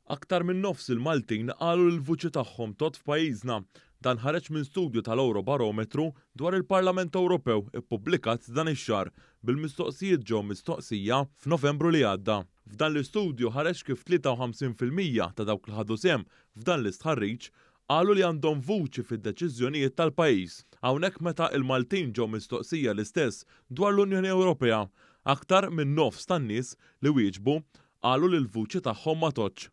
Aktar minn nofs il-Maltin qalu li l-vuċi tagħhom tgħodd f'pajjiżna. Dan ħareġ minn studju tal-Ewrobarometru dwar il-Parlament Ewropew ippubblikat dan ix-xahar, bil-mistoqsijiet ġew mistoqsija f'Novembru li għadda. F'dan l-istudju ħareġ kif 53% ta' dawk li ħadu sehem f'dan l-istħarriġ qalu li għandhom vuċi fid-deċiżjonijiet tal-pajjiż. Hawnhekk meta il-Maltin ġew mistoqsija l-istess dwar l-Unjoni Ewropea, aktar minn nofs tan-nies li wieġbu qalu li l-vuċi tagħhom ma tgħoddx.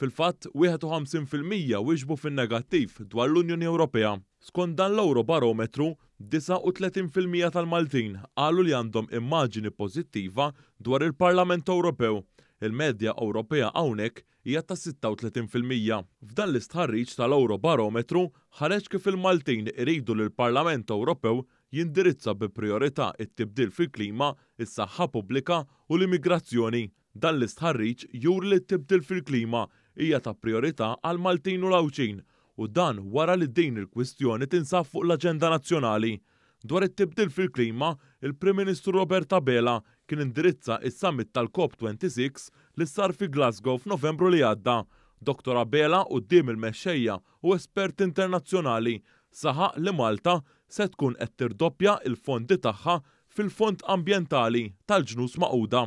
Fil-fatt, 51% wieġbu fin-negattiv dwar l-Unjoni Ewropea. Skont dan l-Ewrobarometru, 39% tal-Maltin qalu li għandhom immaġini pożittiva dwar il-Parlament Ewropew. Il-medja Ewropea hawnhekk hija ta' 36%. F'dan l-istħarriġ tal-Ewrobarometru ħareġ kif il-Maltin iridu li l-Parlament Ewropew jindirizza bi priorità it-tibdil fil-klima, is-saħħa pubblika u l-immigrazzjoni. Dan l-istħarriġ juri li t-tibdil fil-klima hija ta' priorità għal Maltin u l-Għawdxin u dan wara li din il-kwistjoni tinsab fuq l-aġenda nazzjonali. Dwar it-tibdil fil-klima, il-Prim Ministru Robert Abela kien indirizza is-summit tal-COP26 li sar fi Glasgow f'Novembru li għadda. Dr. Abela quddiem il-mexxejja u esperti internazzjonali saħaq li Malta se tkun qed tirdoppja il-fondi tagħha fil-Fond Ambjentali tal-Ġnus Magħquda.